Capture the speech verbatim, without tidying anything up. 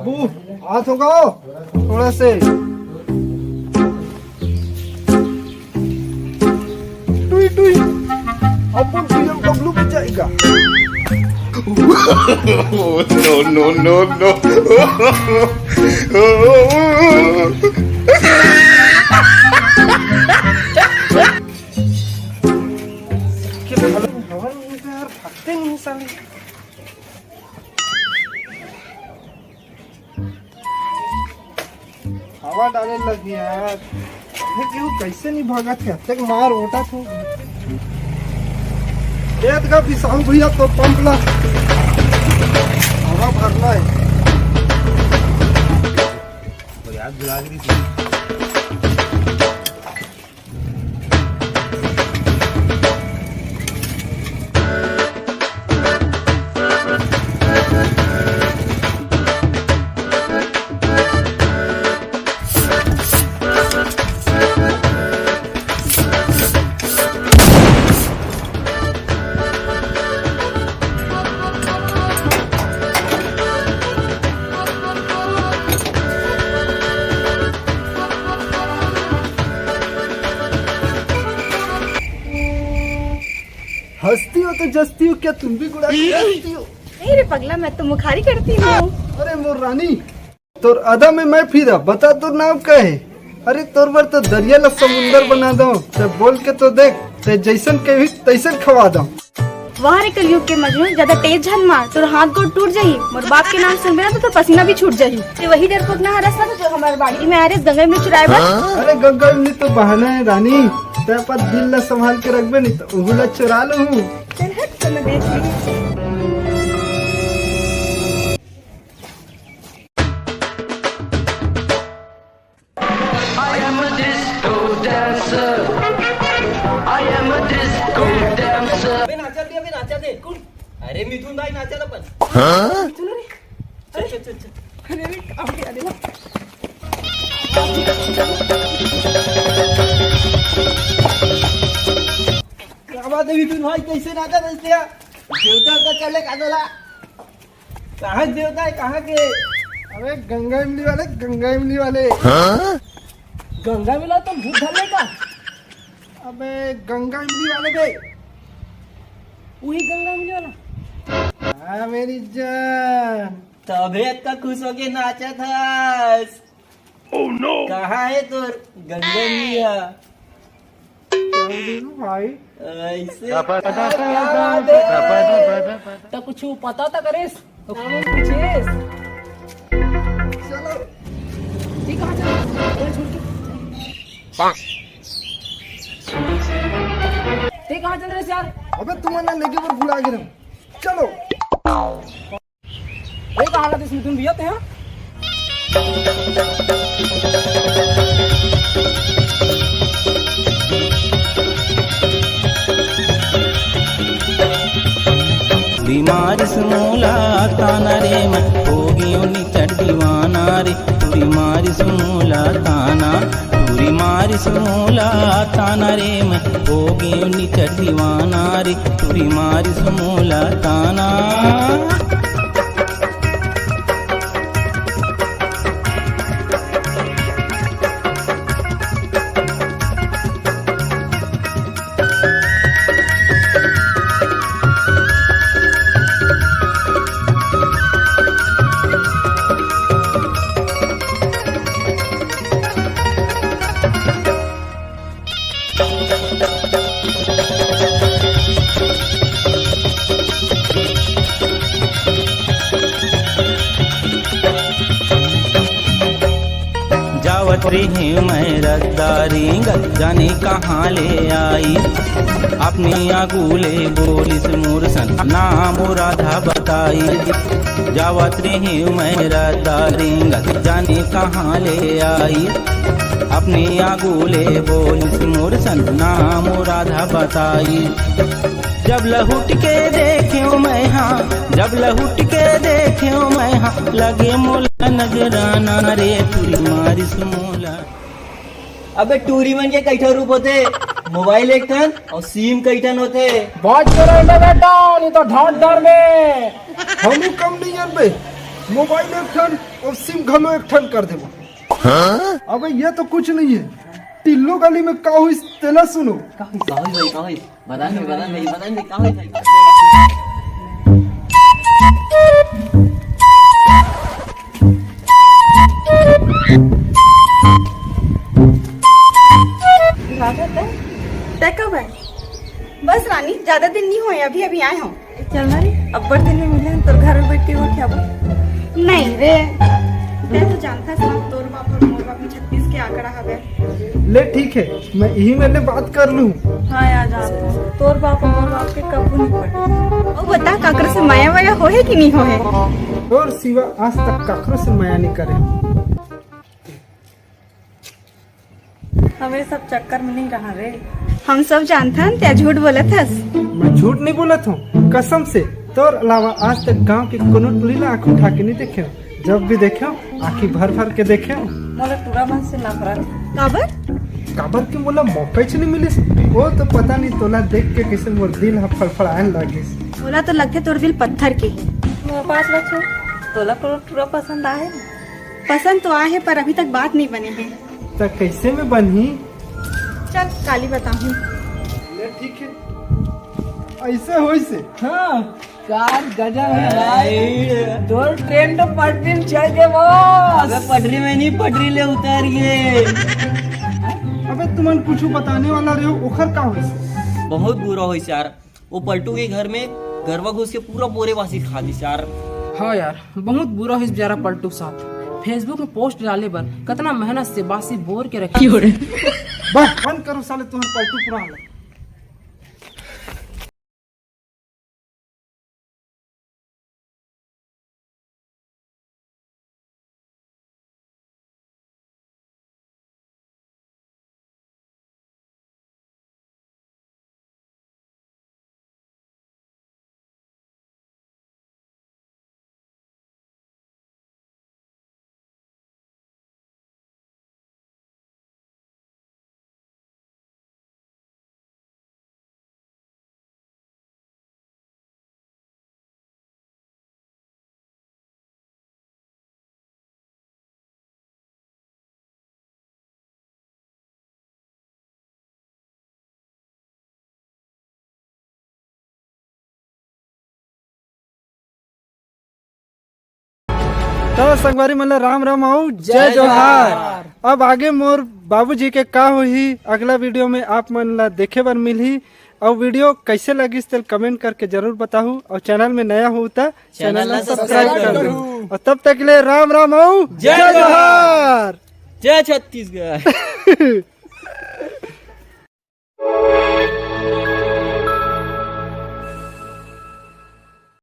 बाबू, हाथ हो गो, थोड़ा से। टुई, टुई। अपन बीएमडब्ल्यू भी जाएगा। No, no, no, no। हवा नहीं है यार, भागते नहीं साले। हवा डाले लगी यार। अरे क्यों, कैसे नहीं भागत है? तक मार ओटा तू। देख का विशाल भैया तो पंप ला। हवा भरना है। तो यार बुला रही थी। हंसती हो तो जस्ती हो, क्या तुम भी गुड़ाती हंसती हो? नहीं रे पगला, मैं तो मुखारी करती हूँ। अरे मोर रानी, तोर अदा में मैं फिरा, बता तोर नाम का है? अरे तोर बर तो दरिया ला समुंदर बना दो, ते बोल के तो देख, ते जैसन कही तैसन खवा दो। वाह रे कलयुग के मजनू, ज्यादा तेज झन मार, तोर हाथ गोड़ टूट जाही। मोर बाप के नाम सुनबे ना तो तोर पसीना भी छूट जाही। ते वही डरपोक ना हरस ना जो हमारे बाड़ी में आ रे गंगा में चुराए बर। अरे गंगा में तो बहाना है रानी, ते अपन दिल ला संभाल के रखबे नहीं तो उहू ला चुरा लूं। चल हट, तो मैं देख ली। I am a disco dancer। I am a disco dancer। अबे नाचा दे, अबे नाचा दे। कौन? अरे मिथुन भाई नाचा था अपन। हाँ? चलो रे। चल, चल, चल, चल। अरे रे, अबे, अरे ना। क्या बात है मिथुन भाई, कैसे नाचा था इसलिए? देवता का चले का चला? कहाँ के देवता है, कहाँ के? अबे गंगा इमली वाले, गंगा इमली वाले। हाँ? गंगा इमली वाला तो भूत धर लेगा। अबे गंगा इमली वाले बे। वही गंगा इमली वाला। हाँ मेरी जान। तबे इतना खुश होके नाचा था। Oh no! कहाँ है तोर गंगा इमली? भाई। ऐसे तो कुछ पता था करेस, तो कौन पूछेस? चलो। ठीक है, चलो। चल, छोड़ के। ते कहाँ चल रहे यार? अबे तुम ना लेके बर भुला गए। चलो। ये कहाँ लगे इसमें तुम भैया ते हैं? बीमारी से मोला ताना रे मैं हो गयो निचट दीवाना रे। टूरी मारिस मोला ताना, टूरी मारिस मोला ताना रे, मैं हो गयो निचट दीवाना रे, टूरी मारिस मोला ताना। जावत रही मैं रद्दा रेंगत, जाने कहाँ ले आई। अपने आगू ले बोलिस मोर सन, नाम राधा बताई। जावत रही मैं रद्दा रेंगत, जाने कहाँ ले आई। अपने आगू ले बोलिस मोर सन, नाम राधा बताई। जब लहुट के देखेंव मैं हाँ, जब लहुट के देखेंव मैं हाँ, लगे मोला नजराना रे, टूरी मारिस मोला। अबे टूरी मन के कई ठन रूप होथे, मोबाइल एक ठन अउ सीम कई ठन होथे। बात करो ना बेटा, नहीं तो ढांढ डर में। हमू कम नहीं हन बे। मोबाइल एक ठन अउ सिम घलो एक ठन कर देबो। अबे ये तो कुछ नहीं है, टिल्लो गली में का होइस तेला सुनो। का होइस भाई, का होइस? बता नहीं, बता नहीं, बता नहीं, का होइस भाई? राधा, तै, तै कब आए? बस रानी, ज्यादा दिन नहीं हुए, अभी अभी आए हूँ। चल ना रे, अब्बड़ दिन में मिले हैं, तोर घर में बैठ के वो क्या बोल? नहीं रे, तै तो जानता है, तोर बाप और मोर बाप में छत्तीस के आंकड़ा हवे। ले ठीक है, मैं यही मेरे बात कर लूँ। हाँ यार, जान तोर बाप और मोर बाप के कबू नहीं पड़े। ओ बता, काकरो से माया वाया होहे कि नहीं होहे? तोर सिवा आज तक काकरो से माया नहीं करे। हम ये सब चक्कर में नहीं रहा रे। हम सब जानथन, तै झूठ बोलत हस। मैं झूठ नहीं बोलत हूँ, कसम से। तोर अलावा आज तक गांव के कोनो टुरी ला आंख उठा के नहीं देखे हूँ। जब भी देखे हूँ, आंखी भर भर के देखे हूँ। मोला टुरा मन से नफरत। काबर? काबर के मोला मौका ही नहीं मिलिस। वो तो पता नहीं तोला देख के कैसे मोर दिल ह फड़फड़ाए लागिस। मोला तो लगथे तोर दिल पत्थर के। मोर बात ला छोड़, तोला कोनो टुरा पसंद आए? पसंद तो आए है, पर अभी तक बात नहीं बने है। त कैसे में बनही? चल, काली बताहूँ। ले ठीक है, ऐसे होइस हे। हाँ, कार गजब है भाई। तोर ट्रेन तो पटरी में चढ़ के बस। अबे पटरी में नहीं, पटरी ले उतर गए। अबे तुमन कुछ बताने वाला रहे हो, ओखर का होइस? बहुत बुरा होइस यार। वो पलटू के घर में गरवा घुस के पूरा बोरे बासी खा दिस यार। हाँ यार, बहुत बुरा होइस बेचारा पलटू के साथ। Facebook में पोस्ट डाले बर कतना मेहनत से बासी बोर के रखे। बस बंद करो साले, तुम्हारे पलटू पुराण। तो संगवारी मन ला राम राम अउ जय जय जोहार। जोहार। अब आगे मोर बाबूजी के का होही, अगला वीडियो में आप मन ला देखे बर मिलही। अउ वीडियो कैसे लगिस तेल कमेंट करके जरूर बताहू, अउ चैनल में नया हो त चैनल चैनल ला ला सब्सक्राइब सब्सक्राइब कर करू। दू। अउ तब तक के लिए राम राम अउ जय जय जोहार। जोहार। जय छत्तीसगढ़।